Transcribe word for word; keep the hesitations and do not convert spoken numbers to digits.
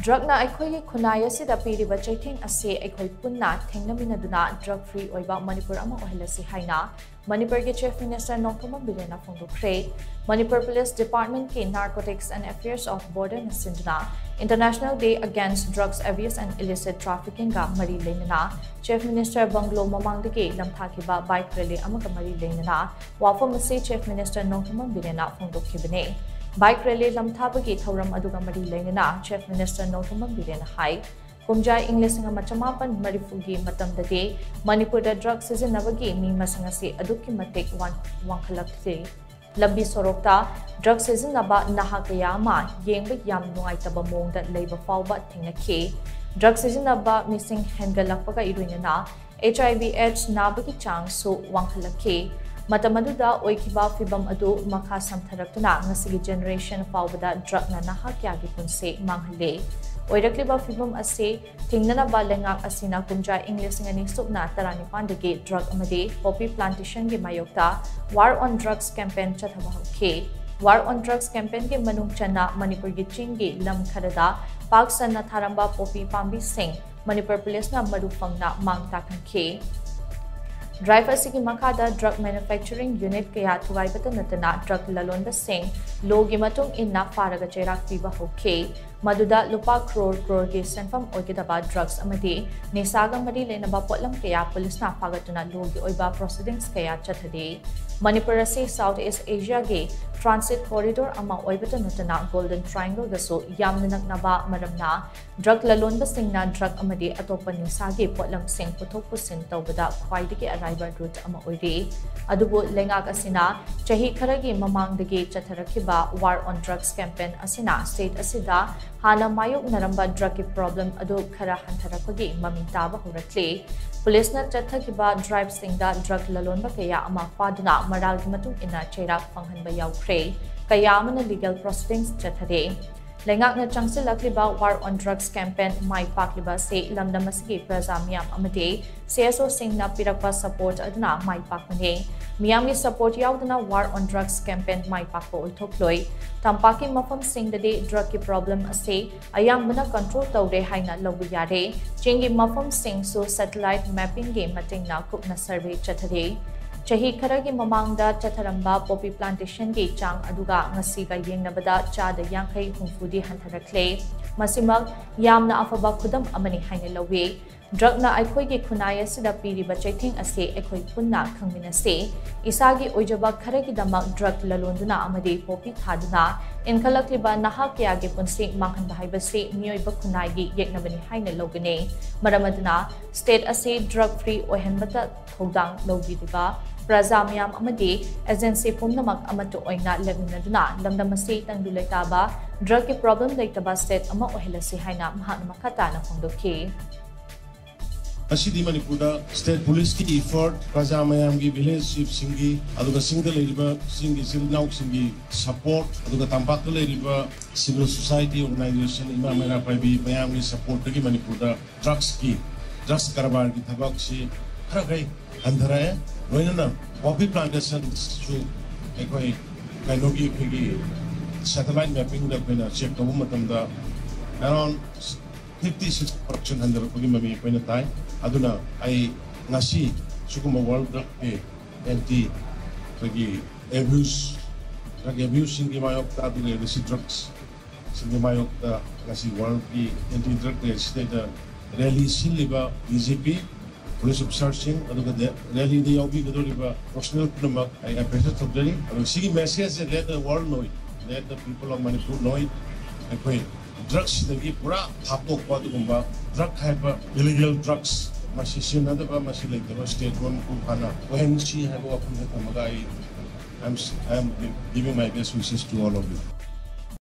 Drugꯅ ꯑꯩꯈꯣꯏꯒꯤ ꯈꯨꯟꯅꯥꯏ ꯑꯁꯤꯗ ꯄꯤꯔꯤꯕ ꯆꯩꯊꯦꯡ ꯑꯁꯤ ꯑꯩꯈꯣꯏ ꯄꯨꯟꯅ ꯊꯦꯡꯅꯃꯤꯟꯅꯗꯨꯅ drug free ꯑꯣꯏꯕ ꯃꯅꯤꯄꯨꯔ ꯑꯃ ꯑꯣꯏꯍꯜꯂꯁꯤ ꯍꯥꯏꯅ ꯃꯅꯤꯄꯨꯔꯒꯤ Chief Minister Nongthombam ꯕꯤꯔꯦꯟꯅ ꯐꯣꯡꯗꯣꯛꯈ꯭ꯔꯦ꯫ Manipur Police Departmentꯀꯤ Narcotics and Affairs of Borderꯅ ꯁꯤꯟꯗꯨꯅ International Day Against Drugs Abuse and Illicit Traffickingꯒ ꯃꯔꯤ ꯂꯩꯅꯅ Chief Minister bungalow ꯃꯃꯥꯡꯗꯒꯤ ꯂꯝꯊꯥꯈꯤꯕ bike rally ꯑꯃꯒ ꯃꯔꯤ ꯂꯩꯅꯅ ꯋꯥꯐꯝ ꯑꯁꯤ Chief Minister Nongthombam ꯕꯤꯔꯦꯟꯅ ꯐꯣꯡꯗꯣꯛꯈꯤꯕꯅꯤ꯫ Bike rally ꯂꯝꯊꯥꯕꯒꯤ ꯊꯧꯔꯝ ꯑꯗꯨꯒ ꯃꯔꯤ ꯂꯩꯅꯅ Chief Minister ꯅꯣꯡꯊꯣꯝꯕꯝ ꯕꯤꯔꯦꯟꯅ ꯍꯥꯏ, ꯀꯨꯝꯖꯥ ꯏꯪ ꯂꯤꯁꯤꯡ ꯑꯃ ꯆꯃꯥꯄꯟ ꯃꯔꯤꯐꯨꯒꯤ ꯃꯇꯝꯗꯗꯤ ꯃꯅꯤꯄꯨꯔꯗ drug ꯁꯤꯖꯤꯟꯅꯕꯒꯤ ꯃꯤ ꯃꯁꯤꯡ ꯑꯁꯤ ꯑꯗꯨꯛꯀꯤ ꯃꯇꯤꯛ ꯋꯥꯡ-, ꯋꯥꯡꯈꯠꯂꯛꯂꯤ꯫ ꯂꯝꯕꯤ ꯁꯣꯔꯣꯛꯇ drug ꯁꯤꯖꯤꯟꯅꯕ ꯅꯍꯥ ꯀꯌꯥ ꯑꯃ ꯌꯦꯡꯕ ꯌꯥꯝ ꯅꯨꯡꯉꯥꯏꯇꯕ ꯃꯑꯣꯡꯗ ꯂꯩꯕ ꯐꯥꯎꯕ ꯊꯦꯡꯅꯈꯤ꯫ Drug ꯁꯤꯖꯤꯟꯅꯕ ꯃꯤꯁꯤꯡ ꯍꯦꯟꯒꯠꯂꯛꯄꯒ ꯏꯔꯣꯏꯅꯅ HIV AIDS ꯅꯥꯕꯒꯤ ꯆꯥꯡꯁꯨ ꯋꯥꯡꯈꯠꯂꯛꯈꯤ꯫ ꯃꯇꯝ ꯑꯗꯨꯗ ꯑꯣꯏꯈꯤꯕ ꯐꯤꯚꯝ ꯑꯗꯨ ꯃꯈꯥ ꯁꯝꯊꯔꯛꯇꯨꯅ ꯉꯁꯤꯒꯤ generation ꯐꯥꯎꯕꯗ drugꯅ ꯅꯍꯥ ꯀꯌꯥꯒꯤ ꯄꯨꯟꯁꯤ ꯃꯥꯡꯍꯜꯂꯦ꯫ ꯑꯣꯏꯔꯛꯂꯤꯕ ꯐꯤꯚꯝ ꯑꯁꯤ ꯊꯤꯡꯅꯅꯕ ꯂꯩꯉꯥꯛ ꯑꯁꯤꯅ ꯀꯨꯝꯖꯥ ꯏꯪ ꯂꯤꯁꯤꯡ ꯑꯅꯤ ꯁꯨꯞꯅ ꯇꯔꯥꯅꯤꯄꯥꯟꯗꯒꯤ drug ꯑꯃꯗꯤ poppy plantationꯒꯤ ꯃꯥꯌꯣꯛꯇ War on Drugs campaign ꯆꯠꯊꯕ ꯍꯧꯈꯤ꯫ War on Drugs campaignꯒꯤ ꯃꯅꯨꯡ ꯆꯟꯅ ꯃꯅꯤꯄꯨꯔꯒꯤ ꯆꯤꯡꯒꯤ ꯂꯝ ꯈꯔꯗ ꯄꯥꯛ ꯁꯟꯅ ꯊꯥꯔꯝꯕ poppy ꯄꯥꯝꯕꯤꯁꯤꯡ ꯃꯅꯤꯄꯨꯔ Policeꯅ ꯃꯔꯨ ꯐꯪꯅ ꯃꯥꯡ ꯇꯥꯛꯍꯟꯈꯤ꯫ Drive ꯑꯁꯤꯒꯤ ꯃꯈꯥꯗ drug manufacturing unit ꯀꯌꯥ ꯊꯨꯒꯥꯏꯕꯇ ꯅꯠꯇꯅ drug ꯂꯂꯣꯟꯕꯁꯤꯡ lawꯒꯤ ꯃꯇꯨꯡ ꯏꯟꯅ ꯐꯥꯔꯒ ꯆꯩꯔꯥꯛ ꯄꯤꯕ ꯍꯧꯈꯤ꯫ ꯃꯗꯨꯗ ꯂꯨꯄꯥ crore croreꯒꯤ ꯁꯦꯟꯐꯝ ꯑꯣꯏꯒꯗꯕ drugs ꯑꯃꯗꯤ ꯅꯤꯁꯥꯒ ꯃꯔꯤ ꯂꯩꯅꯕ ꯄꯣꯠꯂꯝ ꯀꯌꯥ policeꯅ ꯐꯥꯒꯠꯇꯨꯅ lawꯒꯤ ꯑꯣꯏꯕ proceedings ꯀꯌꯥ ꯆꯠꯊꯔꯤ꯫ ꯃꯅꯤꯄꯨꯔ ꯑꯁꯤ South East Asiaꯒꯤ transit corridor ꯑꯃ ꯑꯣꯏꯕꯇ ꯅꯠꯇꯅ Golden Triangleꯒꯁꯨ ꯌꯥꯝꯅ ꯅꯛꯅꯕ ꯃꯔꯝꯅ drug ꯂꯂꯣꯟꯕꯁꯤꯡꯅ drug ꯑꯃꯗꯤ ꯑꯇꯣꯞꯄ ꯅꯤꯁꯥꯒꯤ ꯄꯣꯠꯂꯝꯁꯤꯡ ꯄꯨꯊꯣꯛ ꯄꯨꯁꯤꯟ ꯇꯧꯕꯗ ꯈ꯭ꯋꯥꯏꯗꯒꯤ ꯑꯔꯥꯏꯕ route ꯑꯃ ꯑꯣꯏꯔꯤ꯫ ꯑꯗꯨꯕꯨ ꯂꯩꯉꯥꯛ ꯑꯁꯤꯅ ꯆꯍꯤ ꯈꯔꯒꯤ ꯃꯃꯥꯡꯗꯒꯤ ꯆꯠꯊꯔꯛꯈꯤꯕ War on Drugs campaign ꯑꯁꯤꯅ state ꯑꯁꯤꯗ ꯍꯥꯟꯅ ꯃꯥꯌꯣꯛꯅꯔꯝꯕ drugꯀꯤ problem ꯑꯗꯨ ꯈꯔ ꯍꯟꯊꯔꯛꯄꯒꯤ ꯃꯃꯤ ꯇꯥꯕ ꯍꯧꯔꯛꯂꯤ꯫ Policeꯅ ꯆꯠꯊꯈꯤꯕ driveꯁꯤꯡꯗ drug ꯂꯂꯣꯟꯕ ꯀꯌꯥ ꯑꯃ ꯐꯥꯗꯨꯅ ꯃꯔꯥꯜꯒꯤ ꯃꯇꯨꯡ ꯏꯟꯅ ꯆꯩꯔꯥꯛ ꯐꯪꯍꯟꯕ ꯌꯥꯎꯈ꯭ꯔꯦ꯫ ꯀꯌꯥ ꯑꯃꯅ legal proceedings ꯆꯠꯊꯔꯦ꯫ ꯂꯩꯉꯥꯛꯅ ꯆꯪꯁꯤꯜꯂꯛꯂꯤꯕ War on Drugs campaign ꯃꯥꯏ ꯄꯥꯛꯂꯤꯕ ꯑꯁꯤ ꯂꯝꯗꯝ ꯑꯁꯤꯒꯤ ꯄ꯭ꯔꯖꯥ ꯃꯤꯌꯥꯝ ꯑꯃꯗꯤ C S Oꯁꯤꯡꯅ ꯄꯤꯔꯛꯄ support ꯑꯗꯨꯅ ꯃꯥꯏ ꯄꯥꯛꯄꯅꯤ꯫ ꯃꯤꯌꯥꯝꯒꯤ support ꯌꯥꯎꯗꯅ War on Drugs campaign ꯃꯥꯏ ꯄꯥꯛꯄ ꯑꯣꯏꯊꯣꯛꯂꯣꯏ꯫ ꯇꯝꯄꯥꯛꯀꯤ ꯃꯐꯝꯁꯤꯡꯗꯗꯤ drugꯀꯤ problem ꯑꯁꯤ ꯑꯌꯥꯝꯕꯅ control ꯇꯧꯔꯦ ꯍꯥꯏꯅ ꯂꯧꯕ ꯌꯥꯔꯦ꯫ ꯆꯤꯡꯒꯤ ꯃꯐꯝꯁꯤꯡꯁꯨ satellite mappingꯒꯤ ꯃꯇꯦꯡꯅ ꯀꯨꯞꯅ survey ꯆꯠꯊꯔꯤ꯫ ꯆꯍꯤ ꯈꯔꯒꯤ ꯃꯃꯥꯡꯗ ꯆꯠꯊꯔꯝꯕ poppy plantationꯒꯤ ꯆꯥꯡ ꯑꯗꯨꯒ ꯉꯁꯤꯒ ꯌꯦꯡꯅꯕꯗ ꯆꯥꯗ ꯌꯥꯡꯈꯩ ꯍꯨꯝꯐꯨꯗꯤ ꯍꯟꯊꯔꯛꯂꯦ꯫ ꯃꯁꯤꯃꯛ ꯌꯥꯝꯅ ꯑꯐꯕ ꯈꯨꯗꯝ ꯑꯃꯅꯤ ꯍꯥꯏꯅ ꯂꯧꯏ꯫ Drugꯅ ꯑꯩꯈꯣꯏꯒꯤ ꯈꯨꯟꯅꯥꯏ ꯑꯁꯤꯗ ꯄꯤꯔꯤꯕ ꯆꯩꯊꯦꯡ ꯑꯁꯤ ꯑꯩꯈꯣꯏ ꯄꯨꯟꯅ ꯈꯪꯃꯤꯟꯅꯁꯤ꯫ ꯏꯁꯥꯒꯤ ꯑꯣꯏꯖꯕ ꯈꯔꯒꯤꯗꯃꯛ drug ꯂꯂꯣꯟꯗꯨꯅ ꯑꯃꯗꯤ poppy ꯊꯥꯗꯨꯅ ꯏꯟꯈꯠꯂꯛꯂꯤꯕ ꯅꯍꯥ ꯀꯌꯥꯒꯤ ꯄꯨꯟꯁꯤ ꯃꯥꯡꯍꯟꯕ ꯍꯥꯏꯕꯁꯤ ꯃꯤꯑꯣꯏꯕ ꯈꯨꯟꯅꯥꯏꯒꯤ ꯌꯦꯛꯅꯕꯅꯤ ꯍꯥꯏꯅ ꯂꯧꯒꯅꯤ꯫ ꯃꯔꯝ ꯑꯗꯨꯅ state ꯑꯁꯤ drug free ꯑꯣꯏꯍꯟꯕꯗ ꯊꯧꯗꯥꯡ ꯂꯧꯕꯤꯔꯤꯕ ꯄ꯭ꯔꯖꯥ ꯃꯤꯌꯥꯝ ꯑꯃꯗꯤ agency ꯄꯨꯝꯅꯃꯛ ꯑꯃꯠꯇ ꯑꯣꯏꯅ ꯂꯦꯞꯃꯤꯟꯅꯗꯨꯅ ꯂꯝꯗꯝ ꯑꯁꯤ ꯇꯪꯗꯨ ꯂꯩꯇꯥꯕ drugꯀꯤ problem ꯂꯩꯇꯕ state ꯑꯃ ꯑꯣꯏꯍꯜꯂꯁꯤ ꯍꯥꯏꯅ ꯃꯍꯥꯛꯅ ꯃꯈꯥ ꯇꯥꯅ ꯐꯣꯡꯗꯣꯛꯈꯤ꯫ ꯉꯁꯤꯗꯤ ꯃꯅꯤꯄꯨꯔꯗ state policeꯀꯤ effort, ꯄ꯭ꯔꯖꯥ ꯃꯌꯥꯝꯒꯤ, village chiefꯁꯤꯡꯒꯤ, ꯑꯗꯨꯒ ꯆꯤꯡꯗ ꯂꯩꯔꯤꯕ ꯆꯤꯡꯒꯤ ꯏꯆꯤꯜ ꯏꯅꯥꯎꯁꯤꯡꯒꯤ support, ꯑꯗꯨꯒ ꯇꯝꯄꯥꯛꯇ ꯂꯩꯔꯤꯕ civil society organization, ꯏꯃꯥ ꯃꯩꯔꯥ ꯄꯥꯏꯕꯤ ꯃꯌꯥꯝꯒꯤ supportꯇꯒꯤ ꯃꯅꯤꯄꯨꯔꯗ drugsꯀꯤ, drugs ꯀꯔꯕꯥꯔꯒꯤ ꯊꯕꯛꯁꯤ ꯈꯔ ꯈꯔ ꯍꯟꯊꯔꯛꯑꯦ꯫ ꯂꯣꯏꯅꯅ poppy plantationꯁꯨ ꯑꯩꯈꯣꯏ ꯀꯩꯅꯣꯒꯤ, ꯑꯩꯈꯣꯏꯒꯤ satellite mappingꯗ ꯑꯩꯈꯣꯏꯅ check ꯇꯧꯕ ꯃꯇꯝꯗ around fifty six percent ꯍꯟꯊꯔꯛꯄꯒꯤ ꯃꯃꯤ ꯑꯩꯈꯣꯏꯅ ꯇꯥꯏ꯫ ꯑꯗꯨꯅ ꯑꯩ ꯉꯁꯤ ꯁꯤꯒꯨꯝꯕ World Drug Day, anti, ꯑꯩꯈꯣꯏꯒꯤ abuse, drug abuseꯁꯤꯡꯒꯤ ꯃꯥꯌꯣꯛꯇ, ꯑꯗꯨꯒ illicit drugsꯁꯤꯡꯒꯤ ꯃꯥꯌꯣꯛꯇ ꯉꯁꯤ Worldꯀꯤ Anti Drug Day ꯁꯤꯗꯩꯗ rally ꯁꯤꯜꯂꯤꯕ D G P, police officerꯁꯤꯡ, ꯑꯗꯨꯒ rallyꯗ ꯌꯥꯎꯕꯤꯒꯗꯧꯔꯤꯕ personnel ꯄꯨꯝꯅꯃꯛ ꯑꯩ appreciate ꯇꯧꯖꯔꯤ꯫ ꯑꯗꯨꯒ ꯁꯤꯒꯤ messageꯁꯦ let the world know it, let the people of Manipur know it꯫ ꯑꯩꯈꯣꯏ drugsꯁꯤꯗꯒꯤ ꯄꯨꯔꯥ ꯊꯥꯞꯇꯣꯛꯄ, ꯑꯗꯨꯒꯨꯝꯕ drug ꯍꯥꯏꯕ illegal drugs ꯃꯁꯤ ꯁꯤꯖꯤꯟꯅꯗꯕ, ꯃꯁꯤ ꯂꯩꯇꯕ state ꯑꯃ ꯃꯄꯨꯡ ꯐꯥꯅ ꯑꯣꯏꯍꯟꯁꯤ ꯍꯥꯏꯕ ꯋꯥꯐꯝꯗ ꯊꯝꯃꯒ ꯑꯩ I'm, I'm giving my best wishes to all of you.